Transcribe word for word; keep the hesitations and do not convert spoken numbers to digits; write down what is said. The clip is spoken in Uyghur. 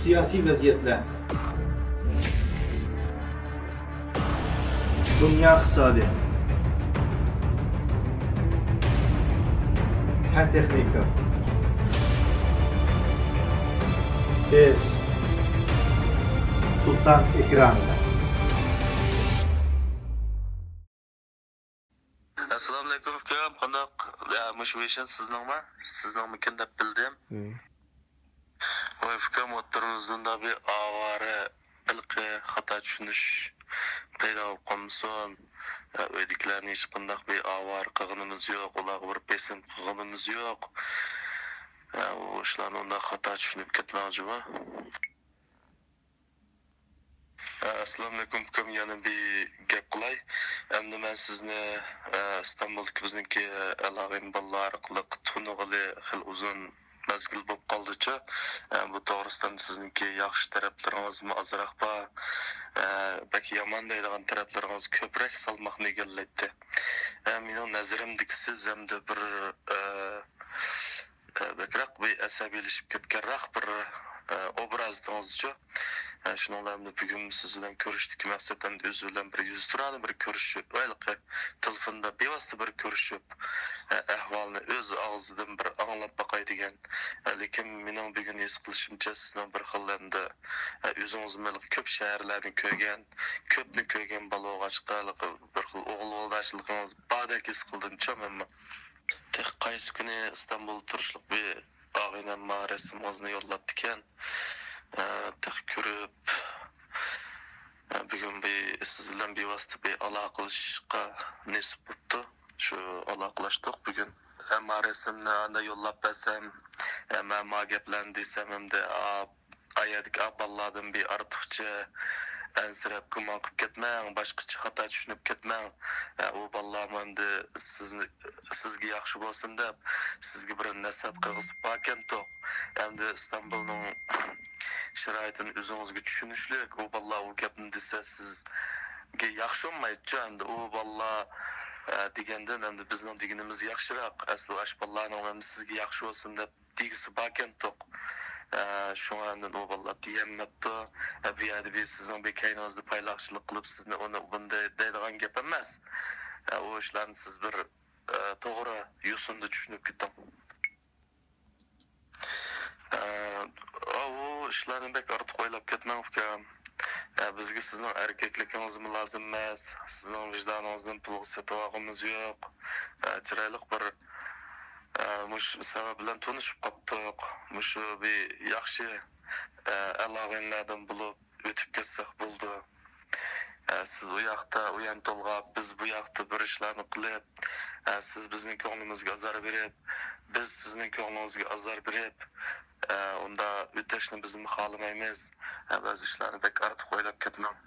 سىياسىي ۋەزىيەتلەر، دۇنيا ئىقتىسادى، پەن تېخنىكا، بىز سۇلتان ئېكرانىدا. ئەسسالامۇئەلەيكۇم ئۇكام، قانداق؟ يا، مۇشۇ ۋىشىن سىزنىڭمۇ؟ سىزنىڭمىكىن دەپ بىلدىم. ۋاي ئۇكام، ئوتتۇرىمىزدا بىر ئاۋارە، ھېلىقى خاتا چۈشىنىش پەيدا بولۇپ قالمىسۇن. يا، ئۆيدىكىلەرنى ھېچقانداق بىر ئاۋارە قىلغىنىمىز يوق، ئۇلارغا بىر بېسىم قىلغىنىمىز يوق. يا، ئۇ ئىشلارنى ئۇنداق خاتا چۈشىنىپ كەتمەڭ جۇمۇ. ئەسسالامۇئەلەيكۇم ئۇكام، يەنە بىر گەپ قىلاي. ئەمدى مەن سىزنى، ئە، ئىستانبۇلدىكى بىزنىڭكى ئالاقىدار بالىلار ئارقىلىق تونۇغىلى خېلى ئۇزۇن مەزگىل بولۇپ قالدىچۇ. ئە، بۇ توغرىسىدا سىزنىڭكى ياخشى تەرەپلىرىڭىزمۇ ئازراق بار. ئە، بەك يامان دەيدىغان تەرەپلىرىڭىز كۆپرەك سالماقنى ئىگىلەيتتى. ئە، مېنىڭ نەزىرىمدىكى سىز ئەمدى بىر، ئە، ئە، بەكرەك بىر ئەسەبىيلىشىپ كەتكەنرەك بىر، ئە، ئوبرازدىڭىزچۇ. ئە، شۇنىڭ بىلەن بۈگۈن سىز بىلەن كۆرۈشتىكى مەقسەت ئەمدى ئۆزى بىلەن بىر يۈزتۇرانە بىر كۆرۈشۈپ، ھېلىقى تېلېفوندا بىۋاسىتە بىر كۆرۈشۈپ، ئە، ئەھۋالنى ئۆز ئاغزىدىن بىر ئاڭلاپ باقاي دېگەن. ئە، لېكىن مېنىڭ بۈگۈن ھېس قىلىشىمچە، سىزنىڭ بىر خىل ئەمدى، ئە، ئۆزىڭىزمۇ ھېلىقى كۆپ شەھەرلەرنى كۆرگەن، كۆپنى كۆرگەن بالا بولغاچقا، ھېلىقى بىر خىل ئوغۇل بالىدارچىلىقىڭىز باردەك ھېس قىلدىمچۇ مەنمۇ. تېخى قايسى كۈنى ئىستانبۇلدا تۇرۇشلۇق بىر ئاغىنەم ماڭا رەسىمىڭىزنى يوللاپتىكەن. ئە، تېخى كۆرۈپ، ئە، بۈگۈن بىر سىز بىلەن بىۋاسىتە بىر ئالاقىلىشىشقا نېسىپ بوپتۇ. شۇ ئالاقىلاشتۇق بۈگۈن. ئەمما رەسىمنى ئانداق يوللاپ بەرسەم، ئە، مەن ما گەپلەرنى دېسەم، ئەمدى، ئا، ئايەردىكى ئا بالىلاردىن بىر ئارتۇقچە ئەنسىرەپ گۇمان قىلىپ كەتمەڭ، باشقىچە خاتا چۈشىنىپ كەتمەڭ. ئە، ئۇ بالىلارمۇ ئەمدى سىزنى، سىزگە ياخشى بولسۇن دەپ، سىزگە بىر نەسىھەت قىلغۇسى باركەنتۇق. ئەمدى ئىستانبۇلنىڭ شارائىتىنى ئۆزىڭىزگە چۈشىنىشلىك، ئۇ بالىلار ئۇ گەپنى دېسە سىزگە ياخشى بولمايدۇ. ئەمدى ئۇ بالىلار، ئە، دېگەندىن ئەمدى بىزنىڭ دېگىنىمىز ياخشىراق. ئەسلى ئاشۇ بالىلارنىڭ ئەمدى سىزگە ياخشى بولسۇن دەپ دېگۈسى باركەنتۇق. ئە، شۇڭا ئاندىن ئۇ بالىلار دېيەلمەپتۇ. ئە، بۇ يەردە بىر سىزنىڭ بىر كەينىڭىزدە پايلاقچىلىق قىلىپ، سىزنى ئۇنى بۇنداق دەيدىغان گەپ ئەمەس. ئە، ئۇ ئىشلارنى سىز بىر، ئە، توغرا يوسۇندا چۈشىنىپ كېتىڭ. ئە، ئاۋۇ ئىشلارنى بەك ئارتۇق ئويلاپ كەتمەڭ، ئۇكام. ئە، بىزگە سىزنىڭ ئەركەكلىكىڭىزمۇ لازىم ئەمەس، سىزنىڭ ۋىجدانىڭىزنى پۇلغا سېتىۋالغۇمىز يوق. ئە، چىرايلىق بىر، ئە، مۇشۇ سەۋەب بىلەن تونۇشۇپ قاپتۇق. مۇشۇ بىر ياخشى، ئە، ئالاقىدارلاردىن بولۇپ ئۆتۈپ كەتسەك بولىدۇ. ئە، سىز ئۇ ياقتا ئۇيان تولغاپ، بىز بۇ ياقتا بىر ئىشلارنى قىلىپ، ئە، سىز بىزنىڭ كۆڭلىمىزگە ئازار بېرىپ، بىز سىزنىڭ كۆڭلىڭىزگە ئازار بېرىپ، ئە، ئۇنداق ئۆتەشنى بىزمۇ خالىمايمىز. ئە، بەزى ئىشلارنى بەك ئارتۇق ئويلاپ كەتمەڭ.